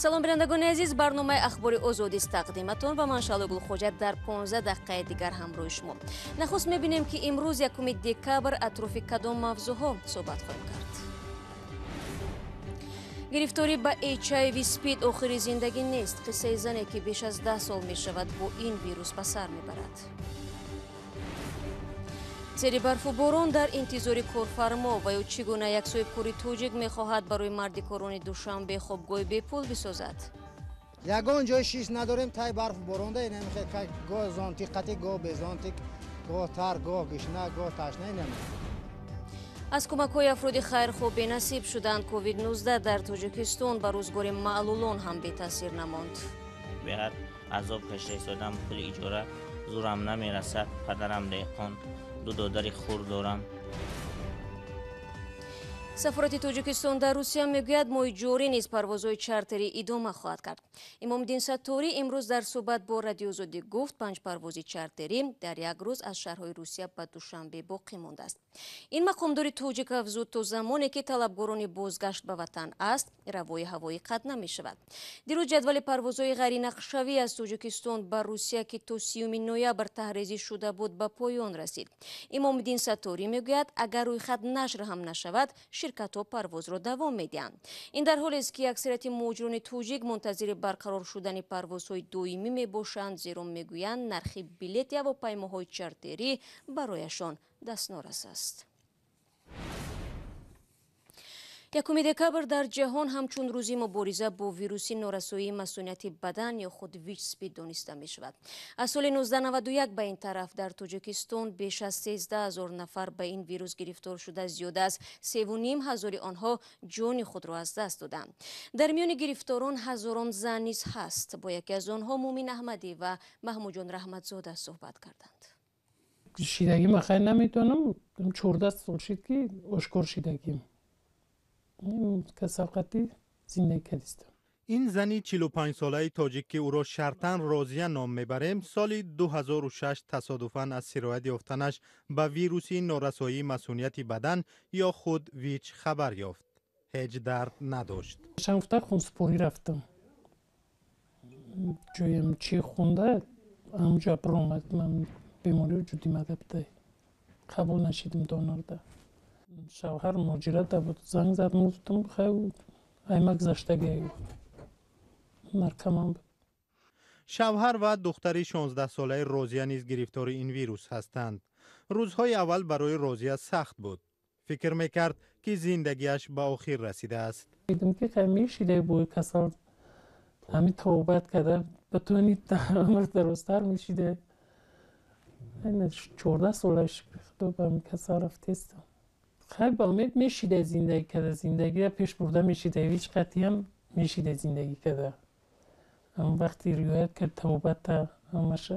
Салом, бинандагони азиз, барномаи Ахбори Озодист тақдиматон ва ман Шаҳло Гулхоҷа дар 15 дақиқаи дигар ҳамроҳи шумо. Нахуст мебинем, ки имрӯз 1 декабр атрофи кадом мавзӯъҳо суҳбат хоҳем кард. Гирифторӣ ба HIV спид охири зиндагӣ нест. Қиссаи зане, ки беш аз 10 сол мешавад бо ин вирус ба сар мебарад. Зери барфу борон дар интизори корфармо ва ё чӣ гуна як соҳибкори тоҷик мехоҳад барои мардикорони Душанбе хобгоҳи бепул бисозад. Ягон ҷои шиш надорем, тай барфу боронда инамихе гоҳ зонтик қатӣ, гоҳ безонтик, гоҳ тар, гоҳ гишна, гоҳ ташна инам. Аз кӯмакҳои афроди хайрхоҳ бенасиб шуданд. Ковид-19 дар Тоҷикистон ба рӯзгори маълулон ҳам бетаъсир намонд. Беҳад азоб кашида истодам, пули иҷора зӯрам намерасад, падарам деҳқон, ду додари хурд дорам. Сафорати Тоҷикистон дар Русия мегӯяд, моҳи ҷорӣ низ парвозҳои чартерӣ идома хоҳад кард. Имомиддин Сатторӣ имрӯз дар суҳбат бо Радиои Озодӣ гуфт, 5 парвози чартерӣ дар як рӯз аз шаҳрҳои Русия ба Душанбе боқӣ мондааст. Ин мақомдори тоҷик афзуд, то замоне ки талабгорони бозгашт ба ватан аст, равои ҳавоӣ қатъ намешавад. Дирӯз ҷадвали парвозҳои ғайринақшавӣ аз Тоҷикистон ба Русия, ки то 30 ноябр таҳрезӣ шуда буд, ба поён расид. Имомиддин Сатторӣ мегӯяд, агар рӯйхат нашр ҳам нашавад, ширкатҳо парвозро давом медиҳанд. Ин дар ҳолест, ки аксарияти муҳоҷирони тоҷик мунтазири барқарор шудани парвозҳои доимӣ мебошанд, зеро мегӯянд нархи билети ҳавопаймоҳои чартерӣ барояшон дастнорас аст. 1 декабр дар ҷаҳон ҳамчун рӯзи мубориза бо вируси норасоии масунияти бадан ё худ ВИЧ-СПИД дониста мешавад. Аз соли 1991 ба ин тараф дар Тоҷикистон беш аз 13 000 нафар ба ин вирус гирифтор шуда, зиёда аз 3,5 ҳазори онҳо ҷони худро аз даст доданд. Дар миёни гирифторон ҳазорон зан низ ҳаст. Бо яке аз онҳо Мумин Аҳмадӣ ва Маҳмудҷон Раҳматзода суҳбат карданд. Шидагим хайр наметавонам, 14 сол шид, ки ошкор шидагим. Касалқати зиндагӣ кардистам. Ин зани 45-солаи тоҷик, ки ӯро шартан Розия ном мебарем, соли 2006 тасодуфан аз сироят ёфтанаш ба вируси норасоии масунияти бадан ё худ ВИЧ хабар ёфт. Ҳеҷ дард надошт. Шанфта хунсупорӣ рафтам. Ҷоям чи хунда, ҳамҷо баромад. Ман беморӣ ҷуддӣ мадабда. Қабул нашидим донорда. Шавҳар муҳоҷират буд, занг зад, гуфтам хай айма гузаштагӣ наркоман буд. Шавҳар ва духтари 16-солаи Розия низ гирифтори ин вирус ҳастанд. Рӯзҳои аввал барои Розия сахт буд. Фикр мекард, ки зиндагиаш ба охир расидааст. Дидам, ки хай мешида бо касал ҳамин тавбат карда батони умр дарозтар мешида. 14 солаш худо ба ҳамин касал рафтестам. Хай ба умед мешида зиндагӣ карда, зиндагиро пеш бурда мешида, ҳеҷ қатъиам мешида зиндагӣ карда. Ҳамон вақти риоят кард тавбата ҳамаша.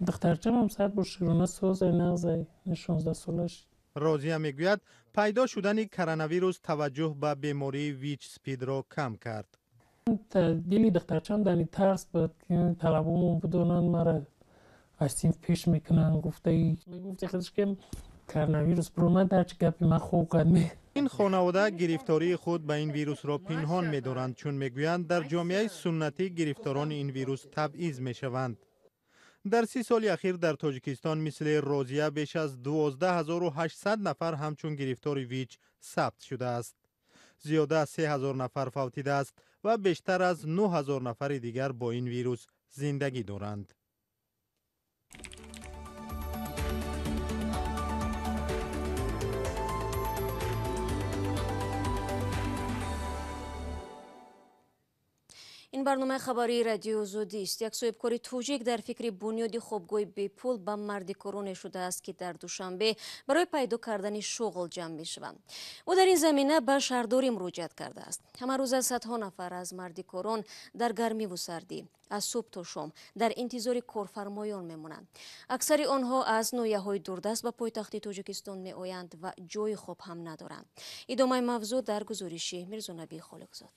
Духтарчам ҳам сад бор шукрона созай нағзай, 16 солаш. Розия мегӯяд, пайдо шудани коронавирус таваҷҷӯҳ ба бемории ВИЧ спидро кам кард. Дили духтарчам дани тарс буд, ки талабомон бидонанд, мара аз синф пеш мекунанд, гуфтаи мегуфти худаш, ки коронавирус баромад, ҳарчи гапи ман хуб кард. Ин хонавода гирифтории худ ба ин вирусро пинҳон медоранд, чун мегӯянд дар ҷомеаи суннатӣ гирифторони ин вирус табъиз мешаванд. Дар 30 соли ахир дар Тоҷикистон мисли Розия беш аз 12 800 нафар ҳамчун гирифтори ВИЧ сабт шудааст. Зиёда аз 3000 нафар фавтидааст ва бештар аз 9000 нафари дигар бо ин вирус зиндагӣ доранд. Ин барномаи хабарии Радиои Озодист. Як соҳибкори тоҷик дар фикри бунёди хобгоҳи бепул ба мардикороне шудааст, ки дар Душанбе барои пайдо кардани шуғл ҷамъ мешаванд. Ӯ дар ин замина ба шаҳрдорӣ муроҷиат кардааст. Ҳамарӯза садҳо нафар аз мардикорон дар гармиву сардӣ аз субҳ то шом дар интизори корфармоён мемонанд. Аксари онҳо аз ноҳияҳои дурдаст ба пойтахти Тоҷикистон меоянд ва ҷои хоб ҳам надоранд. Идомаи мавзӯъ дар гузориши Мирзонабӣ Холиқзод.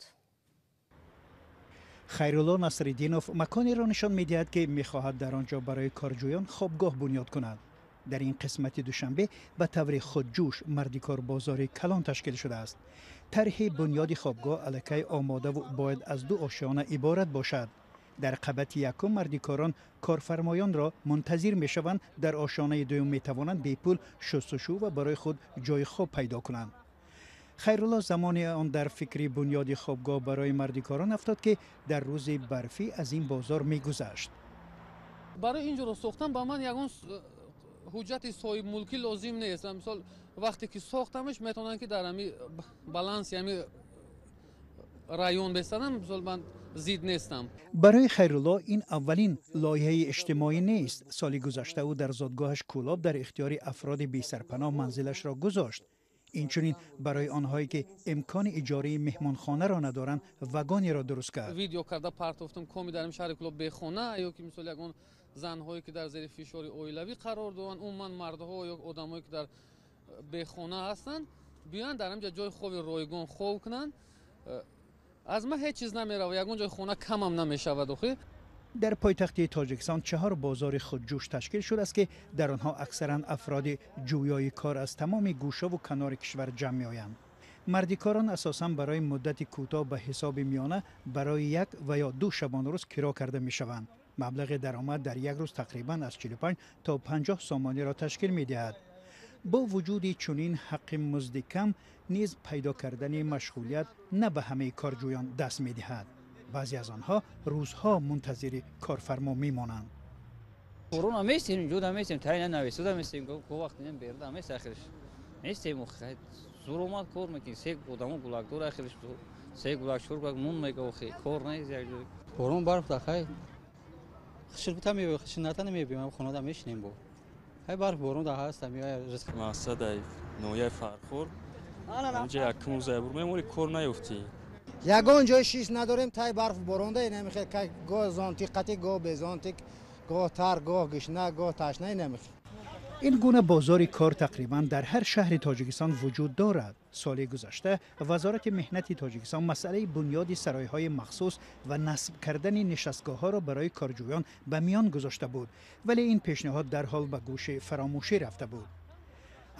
Хайрулло Насриддинов маконеро нишон медиҳад, ки мехоҳад дар он ҷо барои корҷӯён хобгоҳ бунёд кунад. Дар ин қисмати Душанбе ба таври худҷӯш мардикор бозори калон ташкил шудааст. Тарҳи бунёди хобгоҳ аллакай омодаву бояд аз 2 ошёна иборат бошад. Дар қабати якум мардикорон корфармоёнро мунтазир мешаванд, дар ошёнаи дуюм метавонанд бепул шустушӯ ва барои худ ҷои хоб пайдо кунанд. Хайрулло замоне он дар фикри бунёди хобгоҳ барои мардикорон афтод, ки дар рӯзи барфӣ аз ин бозор мегузашт. Барои ин ҷоро сохтан ба ман ягон ҳуҷҷати соҳибмулкӣ лозим нест. Мисол, вақте ки сохтамаш, метавонанд ки дар ҳами баланси ҳами район бестанам, мисол, ман зид нестам. Барои Хайрулло ин аввалин лоиҳаи иҷтимоӣ нест. Соли гузашта ӯ дар зодгоҳаш Кӯлоб дар ихтиёри афроди бесарпаноҳ манзилашро гузошт. Инчунин барои онҳое ки имкони иҷораи меҳмонхонаро надоранд, вагонеро дуруст кард. Видео карда партофтам, коми дар ин шаҳри Кӯлоб бехона ё ки мисол ягон занҳое ки дар зери фишори оилавӣ қарор доранд, умуман мардҳо ё одамое ки дар бехона ҳастанд, биёянд дар ҳамҷа ҷои хоби ройгон хоб кунанд. Аз ман ҳеҷ чиз намеравад, ягон ҷои хона камам намешавад. Охи дар пойтахти Тоҷикистон 4 бозори худҷӯш ташкил шудааст, ки дар онҳо аксаран афроди ҷӯёи кор аз тамоми гӯшаву канори кишвар ҷамъ меоянд. Мардикорон асосан барои муддати кӯтоҳ ба ҳисоби миёна барои 1 ва ё 2 шабонарӯз киро карда мешаванд. Маблағи даромад дар як рӯз тақрибан аз 45 то 50 сомониро ташкил медиҳад. Бо вуҷуди чунин ҳаққи музди кам низ пайдо кардани машғулият на ба ҳамаи корҷӯён даст медиҳад. Баъзе аз онҳо рӯзҳо мунтазири корфармо мемонанд. Корона местем, ҷуда местем, тайна нависуда местем, ко вақт нем берда мест ахирш. Местем, зур омад кор мекунем, се одамо гулакдор ахирш, се гулак чор гулак мун мега охи, кор нест як ҷой. Борон барф да хай. Хиширбита мебием, хишината намебием, хонада мешинем бо. Хай барф борон да ҳаст, ами ризқ. Мақсад ай ноҳияи Фархор. Инҷа якум рӯза бур мемори кор наёфтӣ. Ягон ҷои шиш надорем, тай барф боронда, инамихел гоҳ зонтик қатӣ, гоҳ безонтик, гоҳ тар, гоҳ гишна, гоҳ ташна, инамихел. Ин гуна бозори кор тақрибан дар ҳар шаҳри Тоҷикистон вуҷуд дорад. Соли гузашта Вазорати меҳнати Тоҷикистон масъалаи бунёди саройҳои махсус ва насб кардани нишастгоҳҳоро барои корҷӯён ба миён гузошта буд, вале ин пешниҳод дарҳол ба гӯши фаромӯшӣ рафта буд.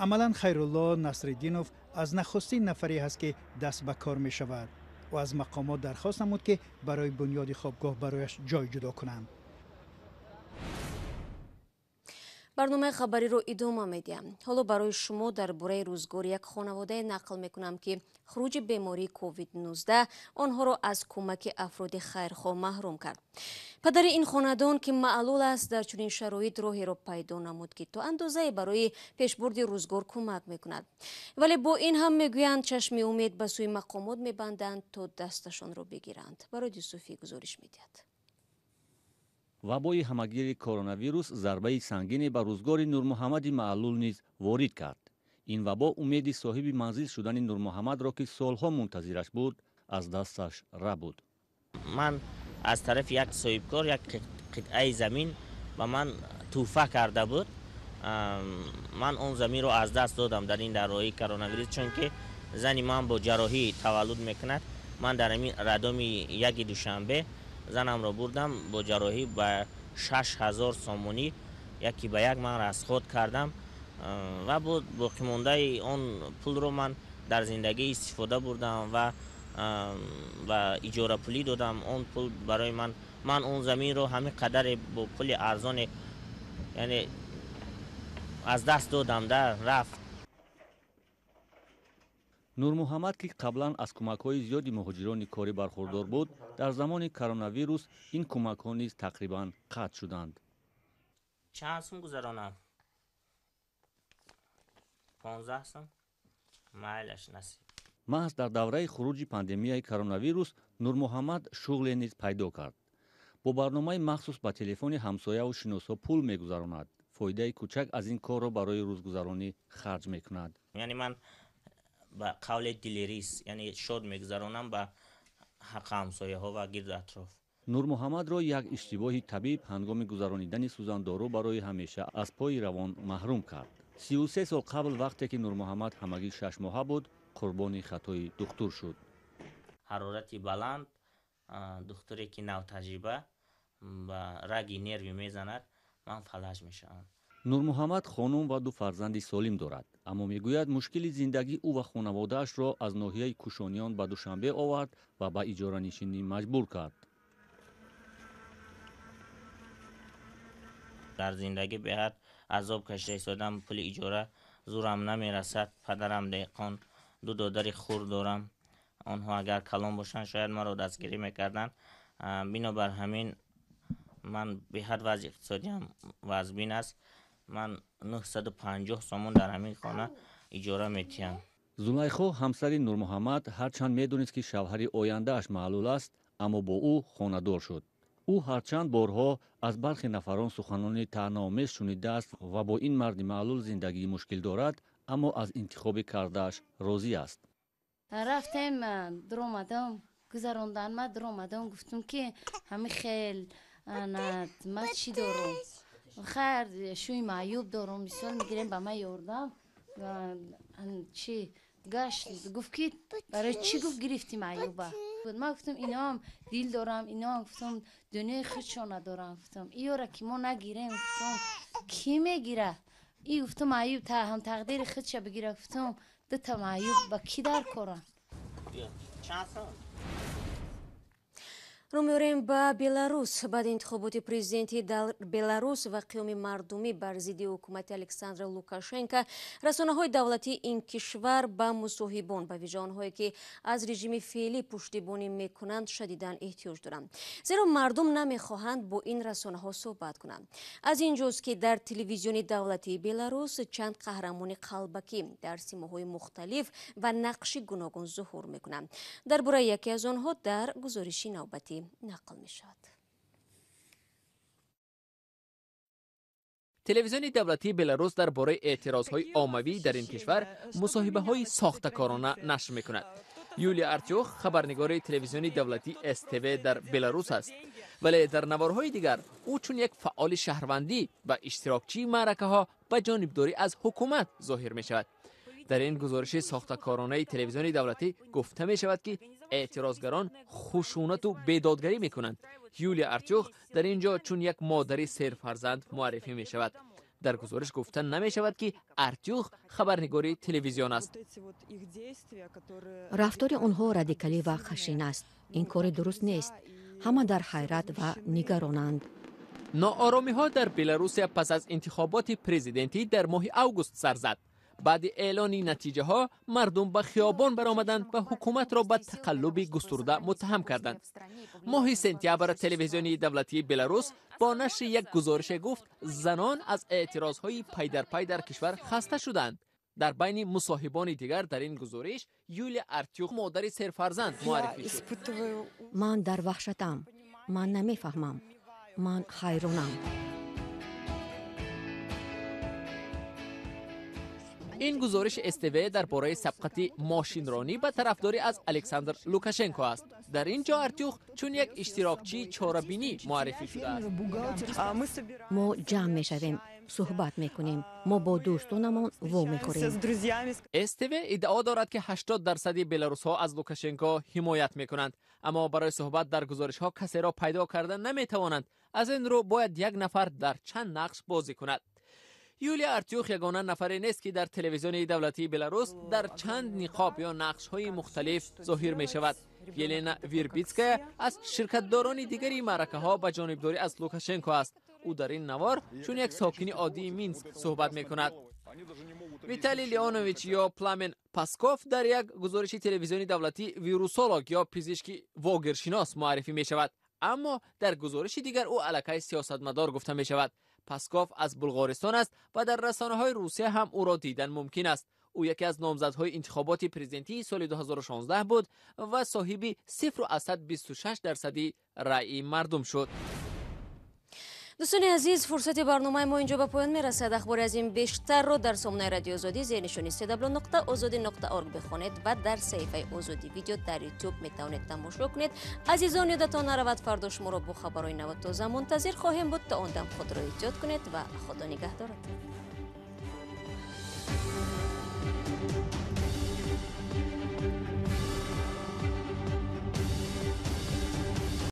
Амалан Хайрулло Насриддинов аз нахустин нафаре ҳаст, ки даст ба кор мешавад. Ӯ аз мақомот дархост намуд, ки барои бунёди хобгоҳ барояш ҷой ҷудо кунанд. Барномаи хабариро идома медиҳам. Ҳоло барои шумо дар бораи рӯзгори як хонаводае нақл мекунам, ки хуруҷи бемории COVID-19 онҳоро аз кӯмаки афроди хайрхоҳ маҳрум кард. Падари ин хонадон, ки маълул аст, дар чунин шароит роҳеро пайдо намуд, ки то андозае барои пешбурди рӯзгор кӯмак мекунад. Вале бо ин ҳам мегӯянд, чашми умед ба сӯи мақомот мебанданд, то дасташонро бигиранд. Барои Юсуфӣ гузориш медиҳад. Вабои ҳамагири коронавирус зарбаи сангине ба рӯзгори Нурмуҳаммади маълул низ ворид кард. Ин вабо умеди соҳиби манзил шудани Нурмуҳаммадро, ки солҳо мунтазираш буд, аз дасташ рабуд. Ман аз тарафи як соҳибкор як қитъаи замин ба ман тӯҳфа карда буд. Ман он заминро аз даст додам дар ин дарроҳии коронавирус, чунки зани ман бо ҷарроҳӣ таваллуд мекунад. Ман дар ҳамин радоми яки Душанбе занамро бурдам бо ҷарроҳӣ ба 6000 сомонӣ яки ба як ман расход кардам ва боқимондаи он пулро ман дар зиндагӣ истифода бурдам ва иҷорапулӣ додам. Он пул барои ман он заминро ҳамин қадаре бо пули арзоне, яъне аз даст додам, да рафт. Нурмуҳаммад, ки қаблан аз кӯмакҳои зиёди муҳоҷирони корӣ бархурдор буд, дар замони коронавирус ин кӯмакҳо низ тақрибан қатъ шуданд. Чанд сум гузаронам? 15 сум? Майлаш насиб. Маҳз дар давраи хуруҷи пандемияи коронавирус Нурмуҳаммад шуғле низ пайдо кард. Бо барномаи махсус ба телефони ҳамсояву шиносҳо пул мегузаронад. Фоидаи кӯчак аз ин корро барои рӯзгузаронӣ харҷ мекунад. Яъне ман ба қавли дилерис, яъне шод мегузаронам ба ҳаққи ҳамсояҳо ва гирду атроф. Нурмуҳаммадро як иштибоҳи табиб ҳангоми гузаронидани сӯзандору барои ҳамеша аз пои равон маҳрум кард. 33 сол қабл, вақте ки Нурмуҳаммад ҳамагӣ 6 моҳа буд, қурбони хатои духтур шуд. Ҳарорати баланд, духтуре ки навтаҷриба ба раги нерви мезанад, ман фалаҷ мешавам. Нурмуҳаммад хонум ва ду фарзанди солим дорад, аммо мегӯяд мушкили зиндагӣ ӯ ва хонаводаашро аз ноҳияи Кушониён ба Душанбе овард ва ба иҷоранишинӣ маҷбур кард. Дар зиндагӣ беҳад азоб кашида истодам, пули иҷора зӯрам намерасад. Падарам деҳқон, ду додари хурд дорам. Онҳо агар калон бошанд, шояд маро дастгирӣ мекарданд. Бинобар ҳамин ман беҳад вазъи иқтисодиам вазбин аст. Ман 950 сомон дар ҳамин хона иҷора метиҳам. Зулайхо, ҳамсари Нурмуҳаммад, ҳарчанд медонист, ки шавҳари ояндааш маълул аст, аммо бо ӯ хонадор шуд. Ӯ ҳарчанд борҳо аз бархе нафарон суханони таънаомез шунидааст ва бо ин марди маълул зиндагии мушкил дорад, аммо аз интихоби кардааш розӣ аст. Рафтем, дуромадам, гузарондан ма дуромадам, гуфтум, ки ҳами хел ма чӣ дорум, хайр, шӯи маъюб дорум, мисол мегирем, ба ма ёрдам чи гашт. Гуфт, ки барои чӣ, гуфт, гирифти маъюба? Ман гуфтам, иноам дил дорам, иноам, гуфтам, дунёи худшона дорам, гуфтам, иёра ки мо нагирем, гуфтам, кӣ мегира? И, гуфтам, маъюб ҳам тақдири худша бигира, гуфтам, дута маъюб ба кӣ дар корам? Рӯ меорем ба Беларус. Баъди интихоботи президенти Беларус ва қиёми мардумӣ бар зидди ҳукумати Александр Лукашенко, расонаҳои давлатии ин кишвар ба мусоҳибон, ба вижа онҳое ки аз режими феълӣ пуштибонӣ мекунанд, шадидан эҳтиёҷ доранд, зеро мардум намехоҳанд бо ин расонаҳо суҳбат кунанд. Аз ин ҷост, ки дар телевизиони давлатии Беларус чанд қаҳрамони қалбакӣ дар симоҳои мухталиф ва нақши гуногун зуҳур мекунанд. Дар бораи яке аз онҳо дар гузориши навбатӣ нақл мешавад. Телевизиони давлатии Беларус дар бораи эътирозҳои оммавӣ дар ин кишвар мусоҳибаҳои сохтакорона нашр мекунад. Юлия Артюх хабарнигори телевизиони давлатии СТВ дар Беларус аст, вале дар наворҳои дигар ӯ чун як фаъоли шаҳрвандӣ ва иштирокчии маъракаҳо ба ҷонибдорӣ аз ҳукумат зоҳир мешавад. Дар ин гузориши сохтакоронаи телевизиони давлатӣ гуфта мешавад, ки эътирозгарон хушунату бедодгарӣ мекунанд. Юлия Артюх дар ин ҷо чун як модари серфарзанд муаррифӣ мешавад. Дар гузориш гуфта намешавад, ки Артюх хабарнигори телевизион аст. Рафтори онҳо радикалӣ ва хашин аст. Ин кори дуруст нест. Ҳама дар ҳайрат ва нигаронанд. Нооромиҳо дар Беларусия пас аз интихоботи президентӣ дар моҳи август сар зад. Баъди эълони натиҷаҳо мардум ба хиёбон баромаданд ва ҳукуматро ба тақаллуби густурда муттаҳам карданд. Моҳи сентябр телевизиони давлатии Беларус бо нашри як гузорише гуфт, занон аз эътирозҳои пайдарпай дар кишвар хаста шуданд. Дар байни мусоҳибони дигар дар ин гузориш Юлия Артюх, модари серфарзанд, муаррифӣ шуд. Ман дар ваҳшатам, ман намефаҳмам, ман ҳайронам. Ин гузориши СТВ дар бораи сабқати мошинронӣ ба тарафдорӣ аз Александр Лукашенко аст. Дар ин ҷо Артюх чун як иштирокчии чорабинӣ муаррифӣ шудааст. Мо ҷамъ мешавем, суҳбат мекунем, мо бо дӯстонамон вомехӯрем. СТВ иддао дорад, ки 80% беларусҳо аз Лукашенко ҳимоят мекунанд, аммо барои суҳбат дар гузоришҳо касеро пайдо карда наметавонанд. Аз ин рӯ бояд як нафар дар чанд нақш бозӣ кунад. Юлия Артюх ягона нафаре нест, ки дар телевизиони давлатии Беларус дар чанд ниқоб ё нақшҳои мухталиф зоҳир мешавад. Елена Вербитская аз ширкатдорони дигари маъракаҳо ба ҷонибдорӣ аз Лукашенко аст. Ӯ дар ин навор чун як сокини оддии Минск суҳбат мекунад. Виталий Леонович ё Пламен Пасков дар як гузориши телевизиони давлатӣ вирусолог ё пизишки вогиршинос муаррифӣ мешавад, аммо дар гузориши дигар ӯ аллакай сиёсатмадор гуфта мешавад. Пасков аз Булғористон аст ва дар расонаҳои Русия ҳам ӯро дидан мумкин аст. Ӯ яке аз номзадҳои интихоботи президентии соли 2016 буд ва соҳиби 0,26% раъи мардум шуд. Дӯстони азиз, фурсати барномаи мо инҷо ба поён мерасад. Ахбори аз ин бештарро дар сомонаи Радиои Озодӣ зери нишони cw.ozodi.org бихонед ва дар саҳифаи Озодӣ видео дар Ютуб метавонед тамошо кунед. Азизон, ёдатон наравад, фардо шуморо бо хабарҳои наву тоза мунтазир хоҳем буд. То он дам худро эҳтиёт кунед ва Худо нигаҳдоратон.